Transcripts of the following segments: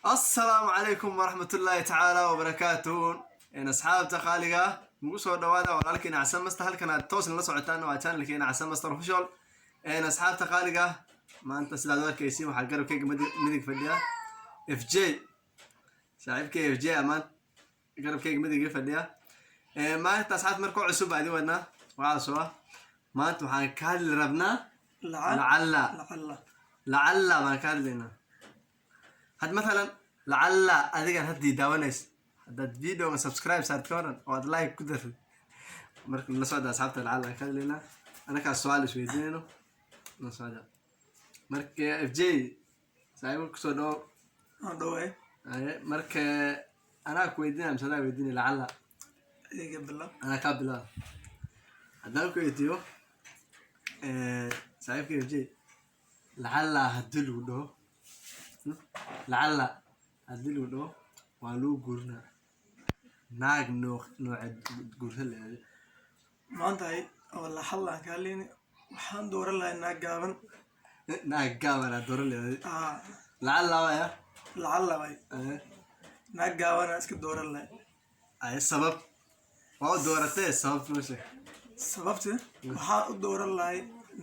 Asalaamu calaykum waraxmatullaahi tacaala wabarakaatuh. Asxaabta qaaliga ah, mugu soo dhawaada walaalkiina Xasan Master. Halkan aad toosna la socotaan waa channelkeena Xasan Master Official. Asxaabta qaaliga ah, maanta sidaad u arkaysiin waxaa garabkayga midig fadhiya FJ, saaxiibkay FJ amaan garabkayga midig fadhiya. Maanta asxaabta markoo cusub baa idin wadnaa. Waxaa soo ah maanta waxaan ka hadli rabnaa lacalla. Lacalla. Lacalla baan ka hadlaynaa. Had mathalan lacalla adigan haddii daawanaysa, haddaad videoga subscribe saart ka waran oo aad like ku dartid, marka la socda asxaabta. Lacalla aan ka hadlaynaa, anakaa su-aal isweydiinayno, la socda. Marka FJ, saaxiibka, kusoo dhawo. Aan dhawaay. Aye, marka anaa ku weydiinaya mise adaa weydiinaya lacalla? Iga bilaab. Anaa kaa bilaaba. Haddaan ku weydiiyo, saaxiibka FJ, lacalla haddii lagu dhaho, Lacalla haddii lagu dhaho waa lagu guurinaa, naag nooceed guursan lahayd? Maanta ay oo laxalla aan ka hadlayni, waxaan dooran lahay naag gaaban. Naag gaaban aad dooran lahayd? Aa. Lacalla waaya. Lacalla waay, naag gaaban aan iska dooran lahay. Ay, sabab waa u dooratee, sabab noo sheeg. Sababta waxaan u dooran lahay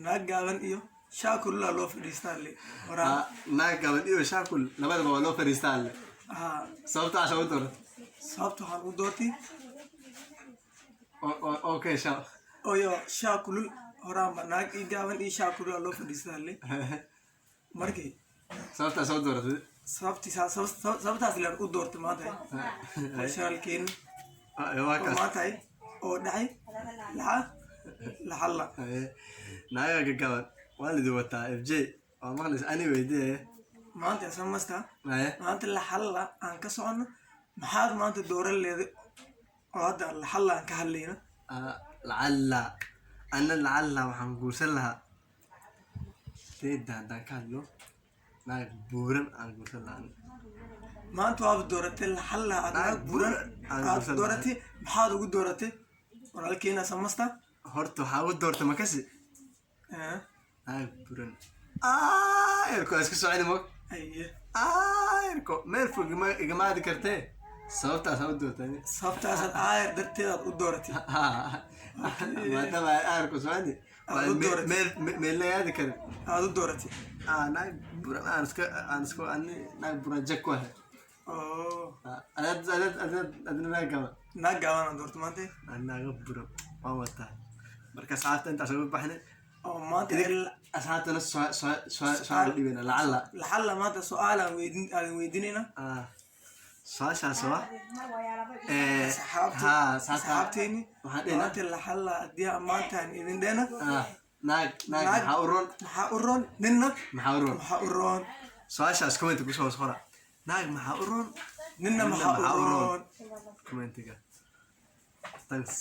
naag gaaban iyo shaakullaa loo fadhiistaa le horaan. Ah, naag gaaban iyo shaakul labadaba waa loo fadhiistaa alle. Aa. Sababtaas u dooratay? Sababta waxaan u doortay Okay, sha oyo shaakulul horaanba naag ii gaaban iyo shaakullaa loo fadhiistaa le markii. Sababtaas u dooratay? Sababtaas leen u doortay maanta oo channelkeeni Waa oo kaas. Maanta oo dhacay laxalla. Naaga gagaaban waa lidi wataa. FJ waa maqlaysa, ani weydiye. Maanta samasta. Aye. Maanta laxalla aan ka socono, maxaad maanta dooran leeday oo hadda laxalla aan ka hadlayno? Ah, lacalla ana lacalla waxaan guursan lahaa, teeda haddaan ka hadlo, naag buuran aan guursan lahaa. Maanta waaba dooratay laxalla aad naag naag buuran buuran aan aad guursan lahaa. Dooratay, maxaad ugu dooratay walaalkeena samasta? Horta waxaa ugu doortay makasi naag buuran aayarko iska soconi mog. Aye. Aayarko meel fog igama aadi kartee, sababtaas aan u doortay. Sababtaasaad aayar darteedaad u dooratay? Maadaama ay aayarko soconi Aad u dooratay. Meel meelna aadi karin. Aad u dooratay. Ah, naag buuran aan iska ani naag buuran jag ku ahay. Oo. Adaad adaad adaad adna naag gaaban. Naag gaaban aan doortay maanta. Aan naaga buuran waan wataa. Marka asxaabta intaas uga baxnay. Oo maanta Asxaabtana soo dhibeyna lacalla. Laxalla maanta su-aal aan weydiinayna. Ah, su-aashaas waa asxaabta ha, asxaabta. Asxaabteeni. Waxaan dhihnaa maanta laxalla haddii aan maanta aan idin dheena ah, naag naag maxaa u roon? Maxaa u roon ninna? Maxaa u roon? Maxaa u roon? Su-aashaas comment kusoo hoos qora: naag maxaa u roon? Ninna ninna maxaa u roon? Commentiga. Thanks.